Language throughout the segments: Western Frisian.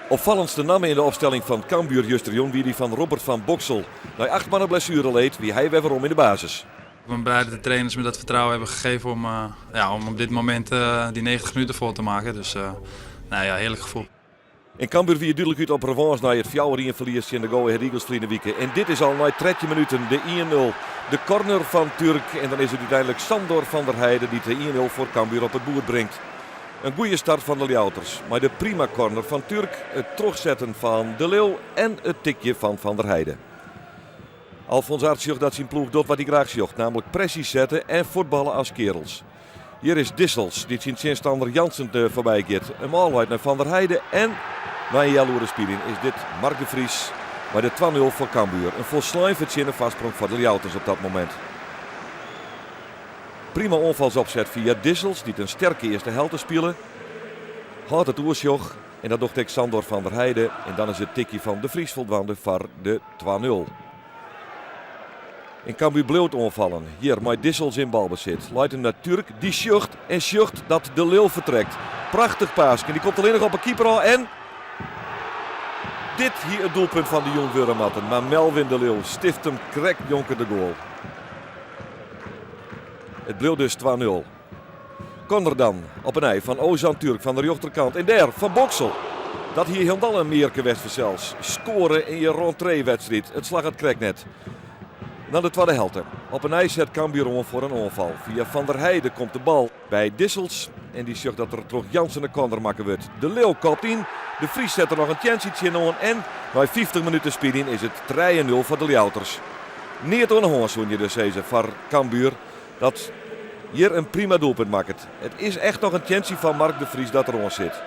Opfallendste namme yn de opstelling fan Cambuur justerjûn wie dy fan Robert van Boxel. Nei 8 moanne blessuereleed wie hy wer werom yn de basis. Ik ben blij dat de trainers me dat vertrouwen hebben gegeven om, ja, om op dit moment die 90 minuten vol te maken. Dus nou ja, heerlijk gevoel. En Cambuur wie dúdlik út op revâns nei it 4-1 ferlies tsjin de Go Ahead Eagles ferline wike. En dit is al nei 13 minuten de 1-0. De corner fan Türk en dan is it úteinlik Sandor van der Heide dy't de 1-0 foar Cambuur op it boerd bringt. In goede start fan de Ljouwerters mei de prima corner fan Türk, it trochsetten fan De Leeuw en it tikje fan Van der Heide. Alfons Arts sjocht dat syn ploech docht wat hy graach sjocht, namelijk pressie sette en fuotballe as kearels. Hjir is Dissels dy't syn tsjinstanner Jansen foarby giet. In ôfleit nei Van der Heide en nei in healoere spyljen is dit Mark de Vries mei de 2-0 foar Cambuur. In folslein fertsjinne foarsprong foar de Ljouwerters op dat momint. Prima oanfalsopset fia Dissels dy't in sterke earste helte spile. Hâldt it oersjoch en dat docht ek Sandor van der Heide en dan is it tikje fan De Vries foldwaande foar de 2-0. En Cambuur bliuwt oanfallen. Hjir mei Dissels yn balbesit. Leit him nei Türk, dy sjocht en sjocht dat De Leeuw fertrekt. Prachtich paaske, dy komt allinnich op 'e keeper ôf en dit hie it doelpunt fan de jûn wurde moatten, mar Melvin de Leeuw stift him krekt njonken de goal. It bliuwt dus 2-0. Corner dan op 'e nij fan Ozan Türk fan de rjochterkant. En dêr Van Boxel. Dat hie hielendal in mearke west fansels. Skoare yn je rentree-wedstriid. It slagget krekt net. Dan de twadde helte. Op 'e nij set Cambuur oan foar in oanfal. Fia Van der Heide komt de bal by Dissels. En dy sjocht dat der troch Jansen in corner makke wurdt. De Leeuw kopt yn. De Vries set der noch in tsjentsje tsjinoan. En nei 50 minuten spyljen is it 3-0 foar de Ljouwerters. Neat oan de hân soene je dus sizze foar Cambuur. Dat hjir in prima doelpunt makket. It is echt noch in tsjentsje fan Mark de Vries dat deroan sit.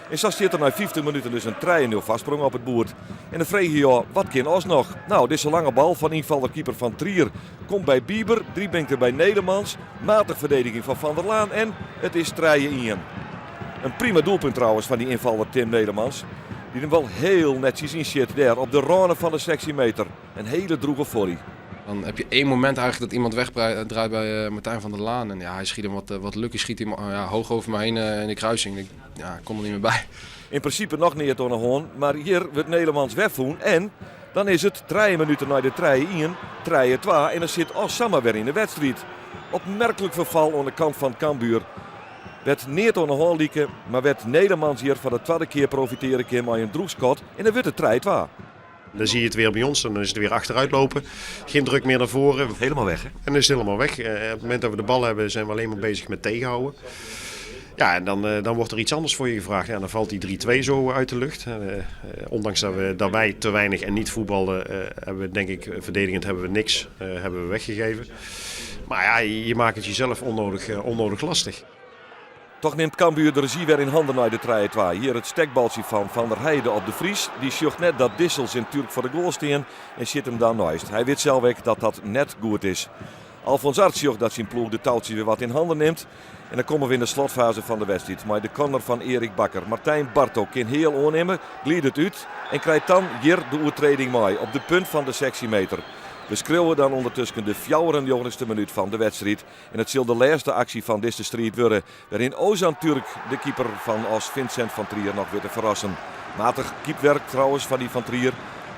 En sa stiet der nei 50 minuten dus in 3-0 foarsprong op it boerd. En dan freegje je ôf, wat kin Oss noch? Nou, dizze lange bal fan ynfaller keeper Van Trier komt by Bieber, drie bringt er by Nedermans. Matig ferdediging fan Van der Laan en it is 3-1. In prima doelpunt trouwens fan dy ynfaller Tim Nedermans, dy't him wol hiel netsjes ynsjit dêr op de râne fan de 16 meter. In hiele drûge volley. Dan heb je één moment eigenlijk dat iemand wegdraait bij Martijn van der Laan. En ja, hij schiet hem wat, wat lucky, schiet hij hem, ja, hoog over me heen in de kruising. Ik, ja, ik kom er niet meer bij. In prinsipe noch neat oan 'e hân, mar hjir wurdt Nedermans wer fûn en dan is it trije minuten nei de 3-1, 3-2 en dan sit Oss samar wer yn de wedstriid. Opmerklik ferfal oan de kant fan Cambuur. Wêr't neat oan 'e hân like, mar wêr't Nedermans hjir foar de twadde kear profitearje kin mei in drûch skot en dan wurdt it 3-2. Dan zie je het weer bij ons, dan is het weer achteruit lopen. Geen druk meer naar voren. Helemaal weg, hè? En dan is het helemaal weg. Op het moment dat we de bal hebben, zijn we alleen maar bezig met tegenhouden. Ja, en dan wordt er iets anders voor je gevraagd. Ja, dan valt die 3-2 zo uit de lucht. Ondanks dat wij te weinig en niet voetballen, hebben we denk ik, verdedigend hebben we niks hebben we weggegeven. Maar ja, je maakt het jezelf onnodig lastig. Toch nimt Cambuur de rezjy wer yn hannen nei de 3-2. Hjir it stekbaltsje fan Van der Heide op De Vries. Dy sjocht net dat Dissels en Türk foar de goal stean en sjit him dan neist. Hy wit sels ek dat dat net goed is. Alfons Arts sjocht dat syn ploech de toutsjes wer wat yn hannen nimt. En dan komme we yn de slotfaze fan de wedstriid mei de corner fan Erik Bakker. Martijn Barto kin heal oannimme, glidet út en krijt dan hjir de oertreding mei op de punt fan de 16 meter. We skriuwe dan ûndertusken de 94ste minút fan de wedstriid. En it sil de lêste aksje fan dizze striid wurde, wêryn Ozan Türk de keeper fan Oss Vincent van Trier noch wit te ferrassen. Matich keepwerk trouwens fan dy Van Trier,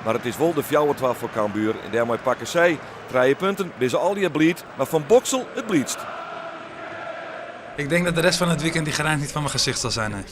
mar it is wol de 4-2 foar Cambuur en dêrmei pakke sy trije punten. Binne se allegear bliid, mar Van Boxel it bliidst. Ik denk dat de rest van het weekend die grijns niet van mijn gezicht zal zijn. Nee.